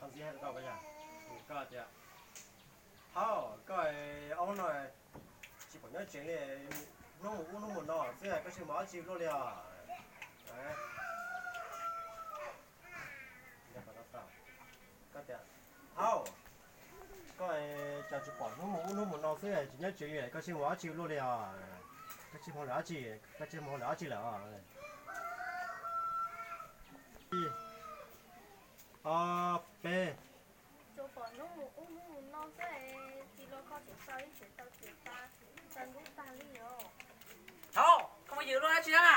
Koj tias, thaub, koj ob hnub no tsis pom nyob tsev li, hnub mus ub hnub mus no xwb, koj tsis mus dab tsi luaj li os? Koj tias, thaub, koj cas tsis pom hnub mus ub hnub mus no xwb, tsis nyob tsev li, koj tsis mus dab tsi luaj li os? Koj tsis mus lawm dab tsi, koj tsis mus lawm dab tsi lawm os? Ib, ob, peb. Tsuas pom hnub mus ub hnub mus no xwb, tsis los koj tseem tau ib tsev tau tsev tas, tau ntub tag li os. Thaub, koj mus yws luaj dab tsi na?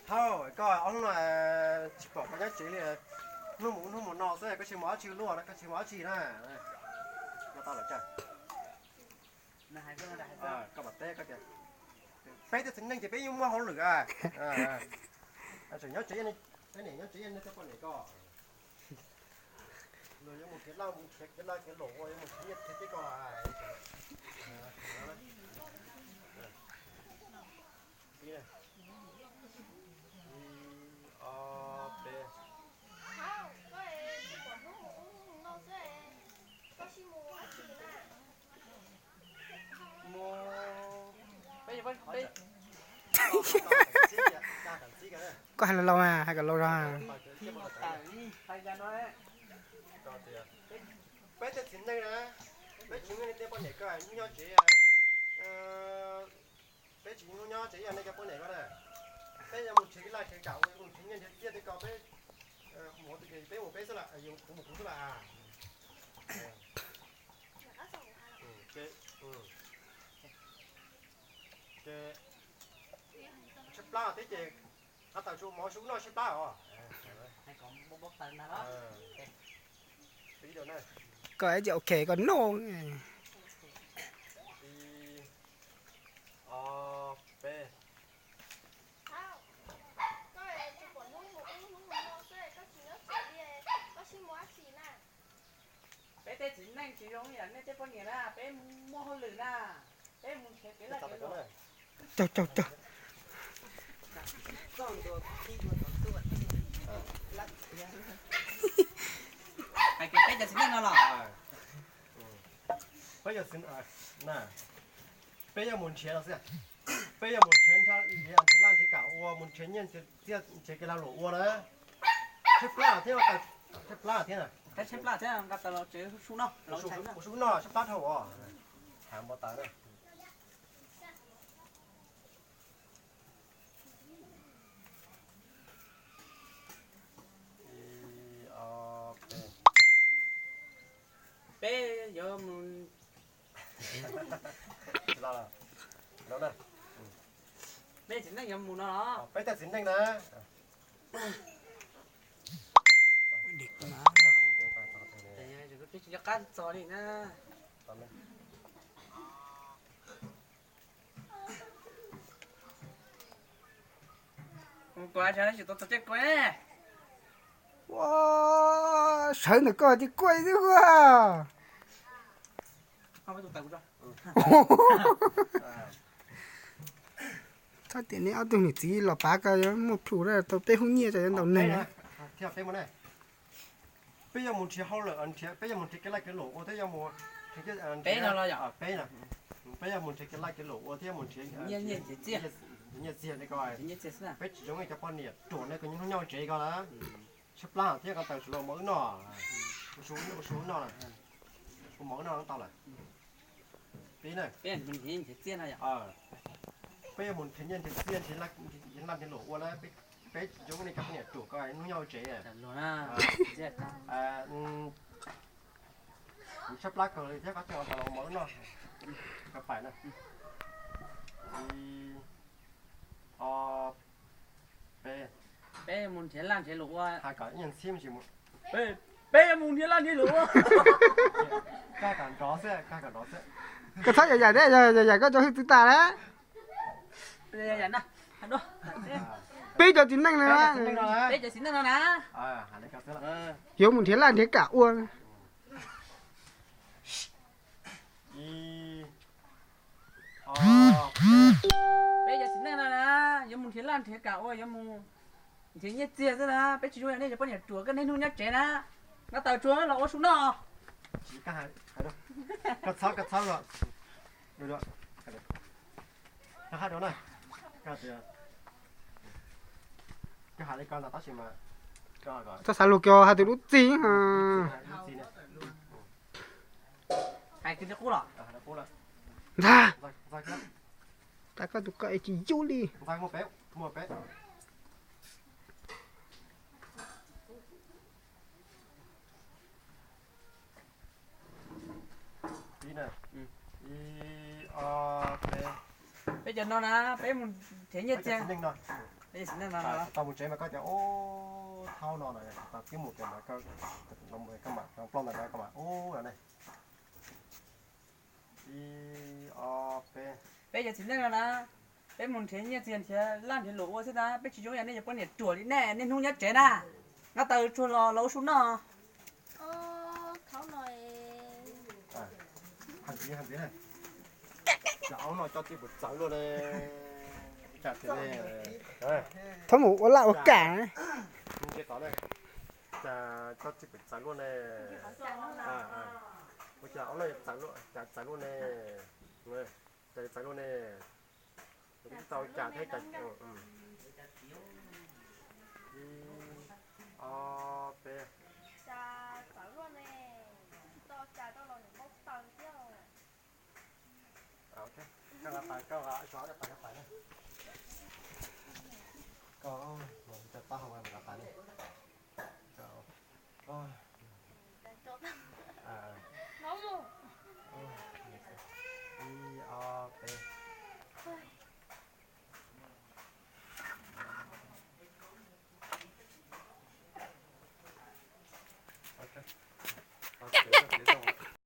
Thaub, koj ob hnub no tsis pom koj nyob tsev li, hnub mus ub hnub mus no xwb, koj tsis mus dab tsi luaj, koj tsis mus dab tsi na? Koj mam teb, koj tias, peb tej txiv neej ces peb yeej muaj hauj lwm a. Tseem nyob tsev, peb niam nyob tsev nej tej poj niam ko. Luag yuav mus khiav laj, mus khiav laj khiav luam ua, yuav mus khiav nyiaj khiav txiaj ko. Ib, ob, peb. Koj hais los laus mas, hais kom laus zog. Peb tej txiv neej na, peb tsis muaj leej twg poj niam ko, nyob tsev, peb tsis nyob tsev, yog nej cov poj niam ko na, peb yuav mus nrhiav ib laj nrhiav kam ua, mus nrhiav nyiaj nrhiav txiaj tej ko, peb mus ua tus, peb mus peb xwb lawm, kuv mus kuv xwb lawm. Ces tshaib plab thiab ces, qab tawm tsuas mov sub noj tshaib plab os. Koj ib ce ok koj noj. Ib, ob, peb. Peb tej txiv neej tsis zoo yam nej tej poj niam na, peb muaj hauj lwm na, peb mus nrhiav kev laj kev luam. Caug caug caug. Hais kiag peb cov txiv neej no los. Peb cov txiv, peb yuav mus nrhiav no xwb. Peb yuav mus nrhiav, nrhiav laj nrhiav kam ua, mus nrhiav nyiaj nrhiav txiaj, nrhiav kev lag luam ua na. Tshaib plab thiab, tshaib plab thiab na. Tshaib plab thiab, nqa tau los tsev sub noj, sub noj tshaib plab dhau os. Tham npau taws na. Peb yuav mus, peb txiv neej yuav mus no los? Peb tej txiv neej na. Tsis nco qab txog li na. Ua, sawv ntawm koj ces kuaj xwb ua. Txhob tias neb ob tug niam txiv los pav ko yuav muaj plhus tau peb hub nyiaj tau yuav ntaus neeg. Peb yuav mus nrhiav hauj lwm, peb yuav mus nrhiav kev laj kev luam ua thiab yuav mus, peb no los yog peb, peb yuav mus nrhiav kev laj kev luam ua thiab mus nrhiav nyiaj txiag li ko. Peb tsis zoo li cov poj niam ruam no, koj nyob hnub nyob tsev ko lawm. Tshaib plab thiab ko taw, sawv los mov wb noj, ua su wb noj, ua mov wb noj tau lawm. Peb na, peb yuav mus nrhiav nyiaj nrhiav txiaj na, nrhiav laj nrhiav luam ua na, peb tsis zoo li cov poj niam ruam ko hnub nyob tsev. Kuv tshaib plab kawg li thiab, qhov tseeb tau los mov wb noj, koj pais na. Ib, ob, peb. Peb mus nrhiav laj nrhiav luam ua. Hais kom ib nyuag ntxhib tsis mus. Peb yuav mus nrhiav laj nrhiav luam ua. Koj kom nrov xwb, koj kom nrov xwb. Koj txhob yam yam thiab, yam yam koj cov hwj txwv tas lawm. Peb cov txiv neej no, peb cov txiv neej no na, yuav mus nrhiav laj nrhiav kam ua. Peb cov txiv neej no na, yuav mus nrhiav laj. Nrhiav kam ua yuav mus nrhiav nyiaj txiag xwb na, peb tsis zoo yam nej cov poj niam ruam, koj niaj hnub nyob tsev na, nqa taws tsuag los ua su noj. Koj txhob, koj txhob los. Koj hais li ko ntag tab sis mas, txhob xav luag kiag hais tus lub txig. Ntag, tas koj tus koj es tsis yub li. Peb cov no na, peb mus nrhiav nyiaj txiag. Tau mus tsev mas koj tias ub, thaum no tau pib mus tias mas koj, koj mam cov plaub ntawd koj mam ub no ne. Ib ob peb. Peb cov txiv neej no na, peb mus nrhiav nyiaj txiag nrhiav laj nrhiav luam ua xwb na, peb tsis zoo yam nej cov poj niam ruam li nej, niaj hnub nyob tsev na, nqa taws tsuag los los ua su noj. Cov aub no coj txij puas txawv luaj ne. Thaum mus ua laj ua kam. Cas coj txij puas txawv luaj ne. Ua cas aub no txawv luaj, cas txawv luaj ne. Cas txawv luaj ne. Tsis tau cas thiab cas. Ib ob peb. Koj nqa tais, koj nqa tais, koj nqa tais na. Koj, cov taub hau nqa tais na.